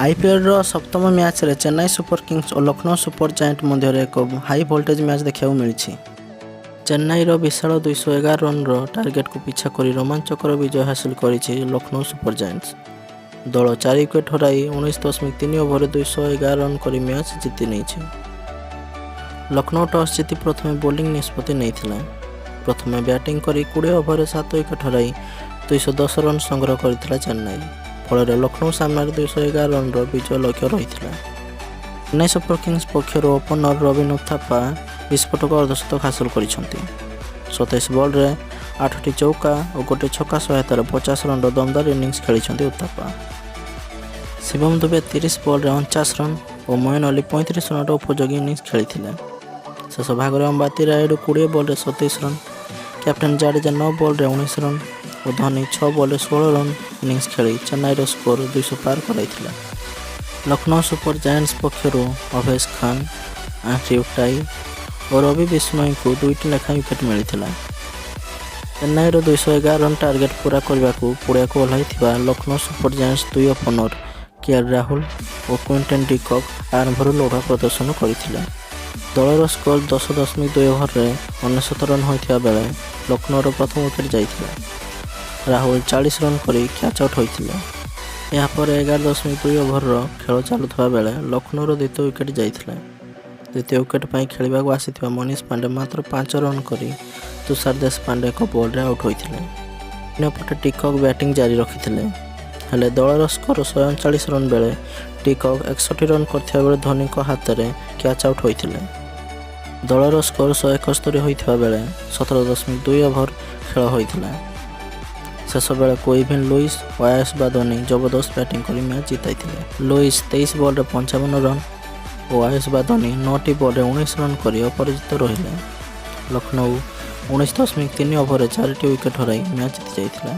ଆଇପିଏଲ୍ର ସପ୍ତମ ମ୍ୟାଚ୍ରେ ଚେନ୍ନାଇ ସୁପର କିଙ୍ଗସ୍ ଓ ଲକ୍ଷ୍ନୌ ସୁପର ଜାଏଣ୍ଟ ମଧ୍ୟରେ ଏକ ହାଇ ଭୋଲ୍ଟେଜ୍ ମ୍ୟାଚ୍ ଦେଖିବାକୁ ମିଳିଛି। ଚେନ୍ନାଇର ବିଶାଳ 211 ରନ୍ର ଟାର୍ଗେଟକୁ ପିଛା କରି ରୋମାଞ୍ଚକର ବିଜୟ ହାସଲ କରିଛି ଲକ୍ଷ୍ନୌ ସୁପର ଜାଏଣ୍ଟସ୍। ଦଳ ଚାରି ୱିକେଟ୍ ହରାଇ 19.3 ଓଭରରେ 211 ରନ୍ କରି ମ୍ୟାଚ୍ ଜିତି ନେଇଛି। ଲକ୍ଷ୍ନୌ ଟସ୍ ଜିତି ପ୍ରଥମେ ବୋଲିଂ ନିଷ୍ପତ୍ତି ନେଇଥିଲା। ପ୍ରଥମେ ବ୍ୟାଟିଂ କରି 20 ଓଭରରେ ସାତ ୱିକେଟ୍ ହରାଇ 210 ରନ୍ ସଂଗ୍ରହ କରିଥିଲା ଚେନ୍ନାଇ। ଫଳରେ ଲକ୍ଷ୍ନୌ ସାମ୍ନାରେ 211 ରନ୍ର ବିଜୟ ଲକ୍ଷ୍ୟ ରହିଥିଲା। ଚେନ୍ନାଇ ସୁପର କିଙ୍ଗସ୍ ପକ୍ଷରୁ ଓପନର ରବିନ ଉଥାପ୍ପା ବିସ୍ଫୋରକ ଅର୍ଦ୍ଧଶତକ ହାସଲ କରିଛନ୍ତି। 27 ବଲ୍ରେ ଆଠଟି ଚୌକା ଓ ଗୋଟିଏ ଛକା ସହାୟତାରେ 50 ରନ୍ର ଦମଦାର ଇନିଂସ ଖେଳିଛନ୍ତି ଉଥାପ୍ପା। ଶିବମ ଦୁବେ 30 ବଲ୍ରେ 49 ରନ୍ ଓ ମଇନ ଅଲି 35 ରନ୍ର ଉପଯୋଗୀ ଇନିଂସ ଖେଳିଥିଲେ। ଶେଷ ଭାଗରେ ଅମ୍ବାତି ରାୟୁଡୁ 20 ବଲ୍ରେ 27 ରନ୍, କ୍ୟାପ୍ଟେନ୍ ଜାଡେଜା ନଅ ବଲ୍ରେ 19 ରନ୍ ଓ ଧୋନି ଛଅ ବଲ୍ରେ 16 ରନ୍ ଇନିଂସ ଖେଳି ଚେନ୍ନାଇର ସ୍କୋର 200 ପାର କରାଇଥିଲା। ଲକ୍ଷ୍ନୌ ସୁପର ଜାଏଣ୍ଟସ୍ ପକ୍ଷରୁ ଅଭେଶ ଖାନ, ଆଣ୍ଡ୍ରିଉ ଟାଇ ଓ ରବି ବିଷ୍ଣୋଇଙ୍କୁ ଦୁଇଟି ଲେଖାଏଁ ୱିକେଟ୍ ମିଳିଥିଲା। ଚେନ୍ନାଇର 211 ରନ୍ ଟାର୍ଗେଟ୍ ପୂରା କରିବାକୁ ପଡ଼ିଆକୁ ଓହ୍ଲାଇଥିବା ଲକ୍ଷ୍ନୌ ସୁପର ଜାଏଣ୍ଟସ୍ ଦୁଇ ଓପନର କେଏଲ୍ ରାହୁଲ ଓ କ୍ୱିଣ୍ଟନ୍ ଡିକକ୍ ଆରମ୍ଭରୁ ଲଢ଼ୁଆ ପ୍ରଦର୍ଶନ କରିଥିଲେ। ଦଳର ସ୍କୋର 10.2 ଓଭରରେ 99 ରନ୍ ହୋଇଥିବା ବେଳେ ଲକ୍ଷ୍ନୌର ପ୍ରଥମ ୱିକେଟ୍ ଯାଇଥିଲା। ରାହୁଲ 40 ରନ୍ କରି କ୍ୟାଚ୍ ଆଉଟ୍ ହୋଇଥିଲେ। ଏହାପରେ 11.2 ଓଭରର ଖେଳ ଚାଲୁଥିବା ବେଳେ ଲକ୍ଷ୍ନୌର ଦ୍ୱିତୀୟ ୱିକେଟ୍ ଯାଇଥିଲା। ଦ୍ୱିତୀୟ ୱିକେଟ୍ ପାଇଁ ଖେଳିବାକୁ ଆସିଥିବା ମନୀଷ ପାଣ୍ଡେ ମାତ୍ର 5 ରନ୍ କରି ତୁଷାର ଦେଶପାଣ୍ଡେଙ୍କ ବଲ୍ରେ ଆଉଟ୍ ହୋଇଥିଲେ। ଅନ୍ୟପଟେ ଡିକକ୍ ବ୍ୟାଟିଂ ଜାରି ରଖିଥିଲେ। ହେଲେ ଦଳର ସ୍କୋର 139 ରନ୍ ବେଳେ ଡିକକ୍ 61 ରନ୍ କରିଥିବା ବେଳେ ଧୋନିଙ୍କ ହାତରେ କ୍ୟାଚ୍ ଆଉଟ୍ ହୋଇଥିଲେ। ଦଳର ସ୍କୋର 171 ହୋଇଥିବା ବେଳେ 17.2 ଓଭର ଖେଳ ହୋଇଥିଲା। ଶେଷ ବେଳକୁ ଇଭିନ୍ ଲୁଇସ୍ ଓ ଆୟୁଷ ବାଦୋନି ଜବରଦସ୍ତ ବ୍ୟାଟିଂ କରି ମ୍ୟାଚ୍ ଜିତାଇଥିଲେ। ଲୁଇସ୍ 23 ବଲ୍ରେ 55 ରନ୍ ଓ ଆୟୁଷ ବାଦୋନି ନଅଟି ବଲ୍ରେ 19 ରନ୍ କରି ଅପରାଜିତ ରହିଲେ। ଲକ୍ଷ୍ନୌ 19.3 ଓଭରରେ ଚାରିଟି ୱିକେଟ୍ ହରାଇ ମ୍ୟାଚ୍ ଜିତି ଯାଇଥିଲା।